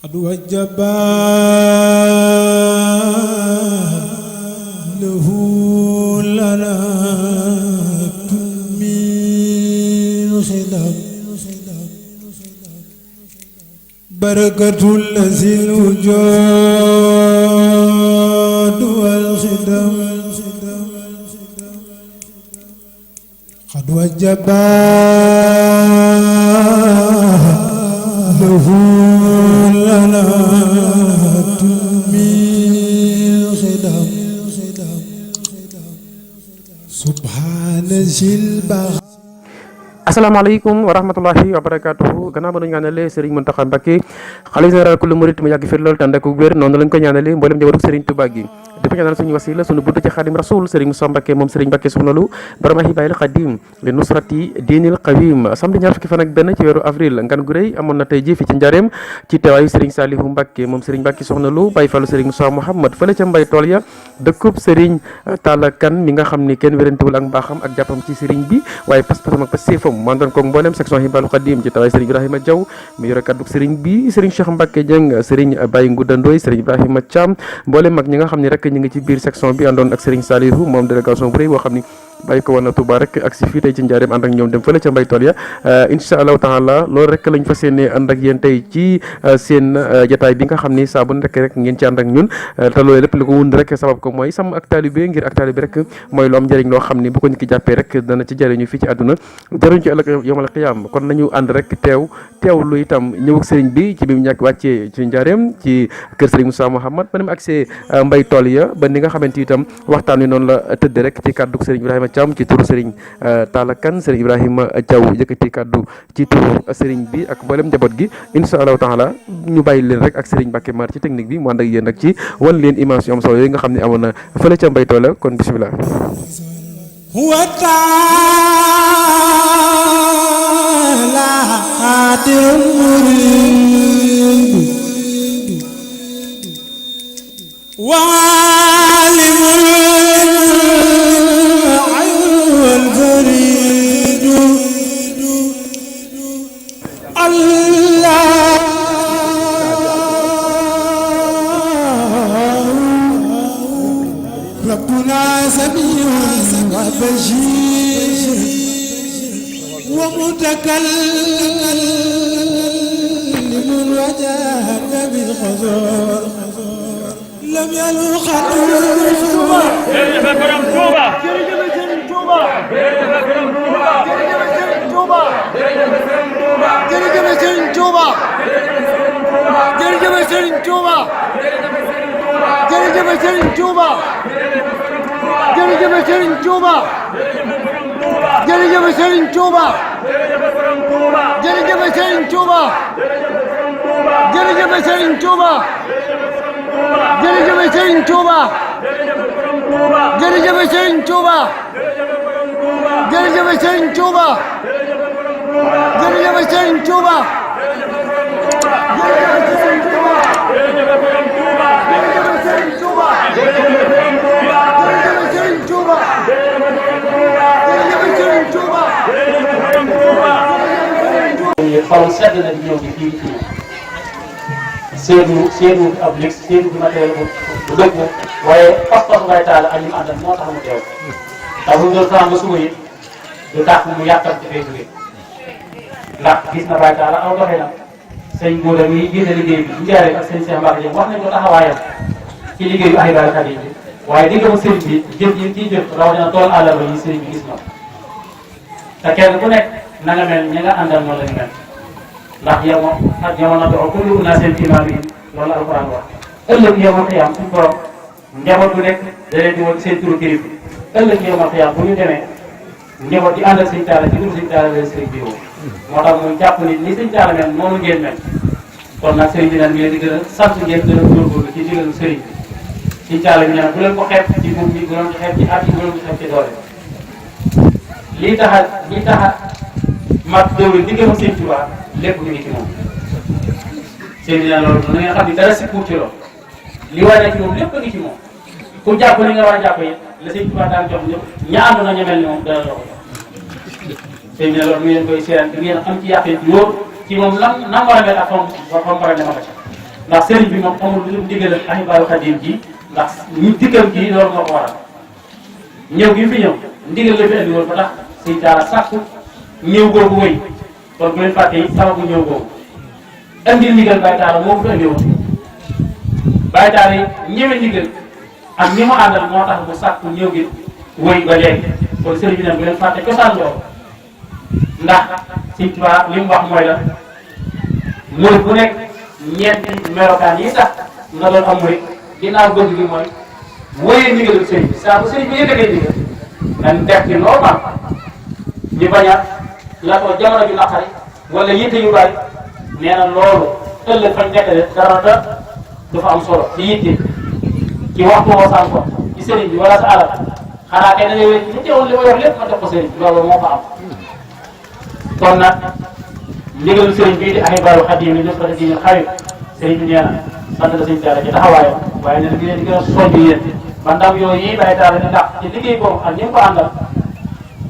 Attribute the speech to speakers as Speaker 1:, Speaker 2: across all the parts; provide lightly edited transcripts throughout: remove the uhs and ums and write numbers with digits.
Speaker 1: قد وجبا له لنا من خلاف بركة الذي الوجود والخدم قد وجبا له لنا من خدم سبحان ذي البهاء.
Speaker 2: asalaamaaleykum wa rahmatullahi wa barakatuhu gannaaw ba ñu ñaanalee Serigne Mountakha Mbacké xalifa général kullu murid mu yàgg fi lool te ànd ak wér noonu lañ ko ñaanalee mboolem njabootu Serigne Touba gi dafa ñaanal suñu wasila suñu buntu ci Xaadim Rasul Serigne Moussa Mbacké moom Serigne Mbacké Soxna Lo borom Hibayil Xadim li nusrati diinil qawim samedi ñaar fukki fan ak benn ci weeru avril ngan gu rëy amoon na tey ji fi ci Njaareem ci teewaayu Serigne Salihu Mbacké moom Serigne Mbacké Soxna Lo Baye Fallu Serigne Moussa Mouhamad fële ca mbay tool ya dëkkub Serigne Talla Kane mi nga xam ni kenn wérantewul ak mbaaxam ak jàppam ci Serigne bi waaye pas-pasam ak pas-séefam man doon ko mboolem section Hibayil Xadim ci teewaayu Serigne Ibrahima Diaw mi yore kaddu Serigne bi Serigne Cheikh Mbacké Dieng Serigne Baye Ngouda Ndoye Serigne Ibrahima Thiam mboolem mag ñi nga xam ni rek ñi ngi ci biir section bi àndoon ak Serigne Salihu moom délégation bu rëy boo xam ni bàyyi ko woon na Touba rek ak si fii tey ci Njaareem ànd ak ñoom dem fële ca mbay tool ya incha allahu taala loolu rek lañ fas yéene ànd ak yéen tey ci seen jataay bi nga xam ni saa bu nekk rek ngeen ci ànd ak ñun te loolu lépp li ko wund rek sabab ko mooy sàmm ak taalibe ngir ak taalibe rek mooy lu am njëriñ loo xam ni bu ko nit ki jàppee rek dana ci jëriñu fii ci àdduna jëriñ ci ëllëg yawmal qiyaam kon nañu ànd rek teewlu itam ñëwug sëriñ bi ci bi mu ñàkk wàccee ci Njaareem ci kër Sëriñ Moussa Mouhamad ba dem accès mbay tool ya ba ni nga xamante itam waxtaan wi noonu la tëdd rek ci kàddu Sëriñ Ibrahima Thiam ci turu Serigne Talla Kane Serigne Ibrahima Diaw yëkkati kàddu ci turu Serigne bi ak mboolem njaboot gi incha allahu taala ñu bàyyi leen rek ak Serigne Mbacké Mar ci technique bi mu ànd ak yéen nag ci wan leen image yu am solo yooyu nga xam ne amoon na fële ca mbay tool kon bisimilah.
Speaker 1: wa taala xaadirul murid waalimul الفريد الله ربنا سميع وبشير ومتكلم وجاهد بالحضور لم يلو خطوه
Speaker 3: jërëjëf Serigne Touba jërëjëf Serigne Touba jërëjëf Serigne Touba jërëjëf Serigne Touba jërëjëf Serigne Touba jërëjëf Serigne Touba jërëjëf Serigne Touba jërëjëf Serigne Touba jërëjëf Serigne Touba jërëjëf Serigne Touba jërëjëf Serigne Touba
Speaker 4: xaw sedd na di ñëw di fii fii seenu ab ligg seenu matériel bu dëgg waaye pas-pas ngay taal ak ñu àndal moo tax mu teew ndax bu ñu doon ba suba yi du tax mu yàqal ci fay jóge ndax gis na Baye Talla aw doxee nag sëñ Gouda mi jiite liggéey bi Njaareem ak sëñ Cheikh Mbacké wax nañ ko taxawaayam ci liggéeyu Hibayil Xadim bi waaye digg ak sëriñ bi jëf yi ciy jëf rawatina tool àllarba yi sëriñ bi gis na te kenn ku nekk na nga mel ñi nga àndal noonu la ñu mel ndax yow ak yow na doxal kullu unaasin bi imaamihim loolu alquran wax ëllëg yawmal qiyaam suñu borom njaboot bu nekk da leen di woon seen turu kilifa ëllëg yawmal qiyaam bu ñu demee njaboot di ànd ak sëñ Talla ci turu sëñ Talla leen sëriñ bi woo moo tax muy jàpp ni sëñ Talla mel noonu ngeen mel kon nag sëriñ bi nag mi leen di gën a sant ngeen gën a góorgóorlu ci digalu sëriñ bi sëñ Talla bi nee na bu leen ko xeeb ci buum bi bu leen ko xeeb ci at yi bu leen ko xeeb ci doole lii taxa mat déwén di gëm sëñ Tuubaa lépp lu ngi ci moom sëñ bi nag loolu na ngeen xam ni dara si kuut ci loolu li war na ci moom lépp a ngi ci moom ku jàpp li nga war a jàpp it la sëñ Tuubaa daan jox ñëpp ña ànd na ñu mel ni moom dana la ko jox sëñ bi nag loolu mu ngeen koy seeral di ngeen am ci yàqee ci wóor ci moom nam war a mel ak fam war a dem ak ndax sëriñ bi moom amul lu ndigal ak Ahibahil Khadim ji ndax ñu dikkam ji loolu moo ko waral ñëw gi fi ñëw ndigal la fi andi woon ba tax sëñ Talla sàkku ñëw googu wëy kon bu leen fàtte sababu ñëw googu andil ndigal Baye Talla moo ko fi andi woon Baye Talla yi ñëwee ndigal ak ñi mu àndal moo tax bu sàkku ñëw gi wëy ba léegi kon sëriñ bi nag bu leen fàtte cosaan loolu ndax Sëriñ Tuubaa li mu wax mooy la murid bu nekk ñeenti melokaan yi tax nga doon am murid ginnaaw bëgg gi mooy wóyee ndigalu sëriñ bi saa bu sëriñ bi yëkkatee ndigal nañ def ci normal ñu bañ a la ko jamono ju naqari wala yitte yu bari nee na loolu ëllëg fañ nekkale dara du fa am solo ci yitte ci waxtu woo saan ko ci sëriñ bi wala sa alal xanaa kay da ngay wéy ñu teewoon li ma yor lépp ma def ko sëriñ bi loolu moo fa am kon nag ndigalu sëriñ bii di Ahibahil Khadim yi nusrati diinil xawim sëriñ bi nee na sant la sëriñ Talla ci taxawaayam waaye nee na di leen di gën a soññ yéen ba ndam yooyu yi Baye Talla ne ndax ci liggéey boobu ak ñi ko àndal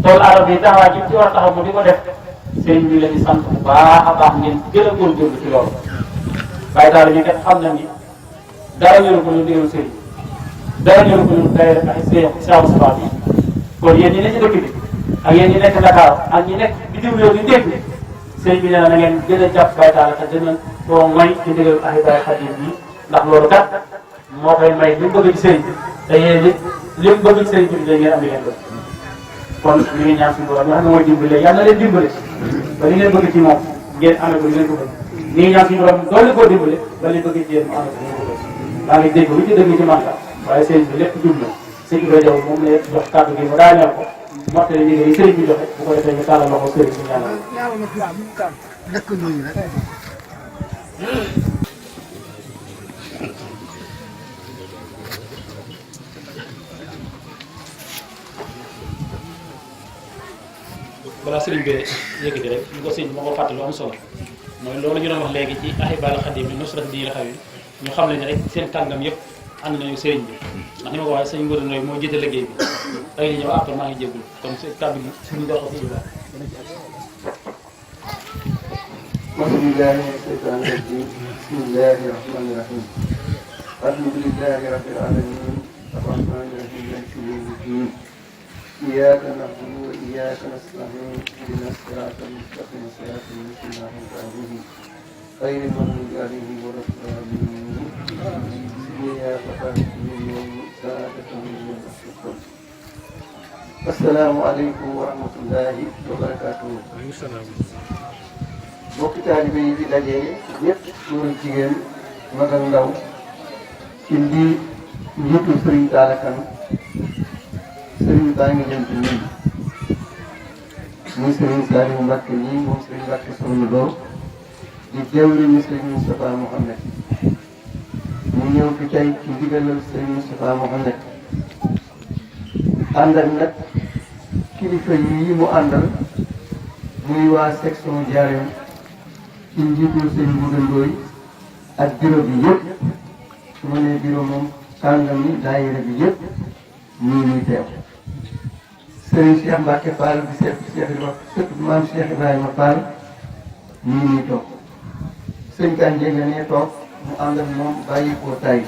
Speaker 4: tool arab yi taxawaay ci war a taxaw mu di ko def sëriñ bi leen di sant bu baax a baax ngeen gën a góorgóorlu ci loolu Baye Talla ñu kat xam na ni dara ñëru ko ñu ndigalu sëriñ dara ñëru ko ñu day rek ak Cheikh Moustapha bi kon yéen ñi ne ci dëkk bi ak yéen ñi nekk Dakar ak ñi nekk bitim réew di dégg sëriñ bi nee na ngeen gën a jàpp Baye Talla te gën a koo moy ci ndigal Ahibahil Khadim bi ndax loolu kat moo koy may li mu bëgg ci sëriñ bi te yéen li mu bëgg ci sëriñ bi da ngeen am li ngeen bëgg kon ñu ngi ñaan suñu borom nga xam ne mooy dimbale yàlla na leen dimbale ba li ngeen bëgg ci moom ngeen amee ko li ngeen ko bëgg ñu ngi ñaan suñu borom doole koo dimbale ba li bëgg ci yéen mu amee ko li ngeen ko bëgg maa ngi dégg lu ci dëgg ci man la waaye sëriñ bi lépp jub na sëñ Ibrahima Diaw moom la jox kàddu gi mu daaneel ko mottali liggéey yi sëriñ bi joxe bu ko defee ñu tàllal loxo sëriñ bi ñaanal balaa sëriñ bi yëkkati rek ñu ko sëriñ bi moo ko fàttali lu am solo mooy loolu ñu doon wax léegi ci Ahibahil Khadim yi nusrati diinil xawim ñu xam ne rek seen kàngam yëpp ànd nañu sëriñ bi ndax ni ma ko waxee sëñ Ngodo Ndoye moo jiite liggéey bi ay li ñëw après maa ngi jéggul kon si kàddu gi suñu dox si baax
Speaker 5: bismillahi mina shaytani rajim bismillahi rahmani rahim alhamdulillahi rabbil alamin arrahmani rahim maliki yawmi ddin iyyaka na'budu wa iyyaka nasta'in ihdinas siratal mustaqim siratal ladzina an'amta alaihim ghayril maghdubi alaihim waladdallin assalaamu aleykum wa rahmatullahi wa barakaatuhu. mbokki taalibe yi fi daje ñëpp góor ak jigéen mag ak ndaw ci njiitu Serigne Talla Kane Serigne baa ngi leen di nuyu muy Serigne Saliou Mbacke nii moom Serigne Mbacke Soxna Lo di jawriñu Serigne Moustapha Mohamed mu ñëw fi tey ci ndigalal Serigne Moustapha Mohamed àndal nag kilifa yi mu àndal muy waa section Ndiarème ci njiitul Serigne Ngodo Ndoye ak bureau bi yëpp su ma nee bureau moom kàngam yi daayira bi yëpp ñii ñuy teew Serigne Cheikh Mbacke Fall di seet Cheikh Ibrahima surtout maam Cheikh Ibrahima Fall ñii ñuy toog sëñ Kandé nga nee toog mu ànd ak moom bàyyi koo tay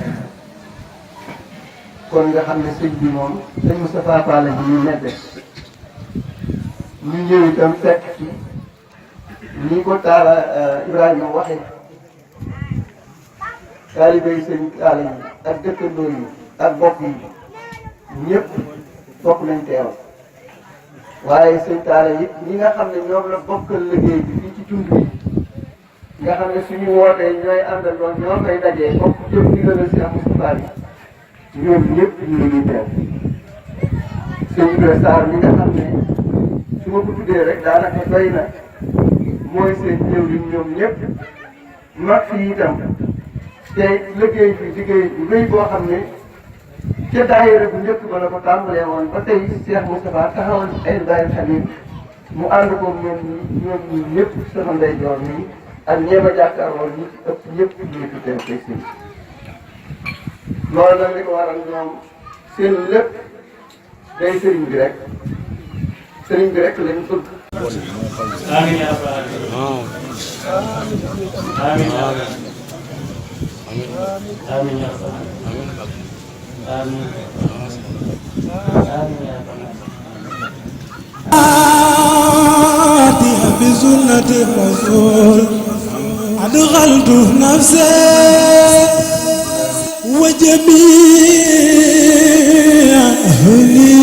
Speaker 5: kon nga xam ne sëñ bi moom sëñ Moustapha Fall ji ñu nedde ñu ñëw itam fekk ci ni ko Talla Ibrahima waxee taalibe yi sëñ Talla yi ak dëkkandoo yi ak bokk yi ñëpp bokk nañ teew waaye sëñ Talla yi ñi nga xam ne ñoom la bokkal liggéey bi fii ci tund bi nga xam ne suñu wootee ñooy àndandoo ñoo koy dajee bokk jëm ndigalal Cheikh Moustapha bi ñoom ñëpp ñu ngi teew sëñ Ibrahima Sarr mi nga xam ne su ma ko tuddee rek daanaka doy na mooy seen jëwriñ ñoom ñëpp mag fii itam te liggéey bi liggéey bu rëy boo xam ne ca daayira bu njëkk ba la ko tàmbalee woon ba tey Cheikh Moustapha taxawal Ahibahil Khadim mu ànd ko ñoom ñi ñëpp sama ndeyjoor nii ak ñeema jàkkaarloo ñi ci ëpp ñëpp ñu fi teew tey sëñ loolu nag li ko waral ñoom seen lépp day sëriñ bi rek lañ bëgg.
Speaker 4: amiin yaa rabbal aalamiin amiin آمين يا رب آمين آمين يا رب
Speaker 1: آتي بسنة الرسول أدخلت نفسي وجميع أهلي.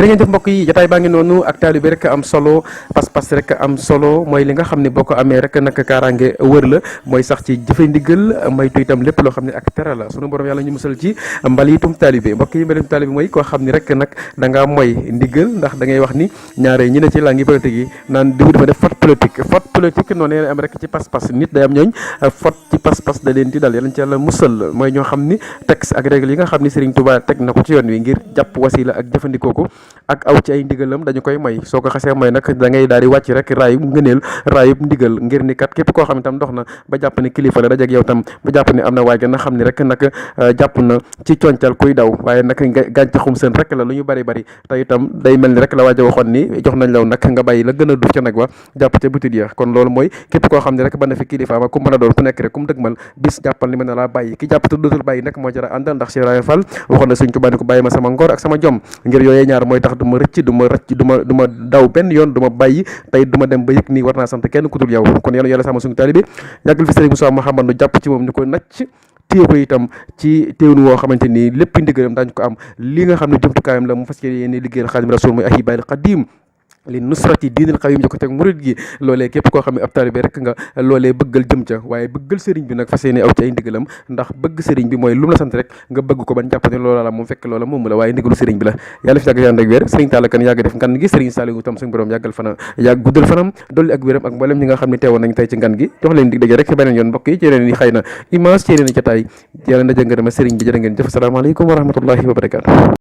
Speaker 2: jërë ngeen jëf mbokk yi jotaay baa ngi noonu ak taalibe rek am solo pas-pas rek am solo mooy li nga xam ne boo ko amee rek nag kaaraange wër la mooy sax ci jëfe ndigal maytu itam lépp loo xam ne ak tere la sunu borom yàlla ñu musal ci mbalitum taalibe mbokk yi mbalitum taalibe mooy koo xam ne rek nag da ngaa mooy ndigal ndax da ngay wax ni ñaare ñi ne ci laa ngi politique yi naan diw dafa def faute politique noonu leen am rek ci pas-pas nit day am ñooñ faute ci pas-pas da leen di dal yàlla ci yàlla musal mooy ñoo xam ni texte ak règle yi nga xam ne Serigne Touba teg na ko ci yoon wi ngir jàpp wasila ak jëfandikoo ko ak aw ci ay ndigalam dañu koy may soo ko xasee may nag da ngay daal di wàcc rek raayub ngëneel raayub ndigal ngir ni kat képp koo xam ne tam dox na ba jàpp ne kilifa la dajeg yow tam ba jàpp ne am na waay na xam ne rek nag jàpp na ci concal kuy daw waaye nag gàncaxum seen rek la lu ñu bari bari te itam day mel ni rek la waaja waxoon ni jox nañ law nag nga bàyyi la gën a duuf ca nag wa jàpp ca butit ya kon loolu mooy képp koo xam ne rek ba na fi kilifa ma ku mën a doon ku nekk rek ku mu dëgmal bis jàppal ni mën na laa bàyyi ki jàpp te dootul bàyyi nag moo jara àndal ndax Cheikh Ibra Fall waxoon na Sëñ Tuubaa ni ko bàyyi ma sama ngor ak sama jom ngir yooyee ñaar mooy tax du ma rëcc du ma daw benn yoon du ma bàyyi tey du ma dem ba yëg nii war naa sant kenn ku dul yow kon yàlla sama suñu taalibe yàggal fi Sëriñ Moussa Mouhamad nu jàpp ci moom ni ko nacc téye ko itam ci téewnu woo xamante ni lépp ndigalam daañu ko am li nga xam ne jumtukaayam la mu fas yéene liggéeyal Xaadimu Rasuul muy Ahibaahil Xadiim li nusrati diinil xawim ko teg murid gi loolee képp koo xam ne ab taalibe rek nga loolee bëggal jëm ca waaye bëggal sëriñ bi nag fas yéene aw ci ay ndigalam ndax bëgg sëriñ bi mooy lu mu la sant rek nga bëgg ko ban jàpp ne loola la moom fekk loola moom la waaye ndigalu sëriñ bi la yàlla fi yàgg yànd ak wér sëriñ Talla Kane yàgg def ngan gi sëriñ Saliou tam suñu borom yàggal fanam yàgg guddal fanam dolli ak wéram ak mboolem ñi nga xam ne teewoon nañ tey ci ngan gi jox leen dig daje rek beneen yoon mbokk yi ci yeneen yi xëy na image ci yeneen i jotaay yàlla na jëngërëma sëriñ bi jërë ngeen jëf asalaamaaleykum wa rahmatullahi wa barakatuh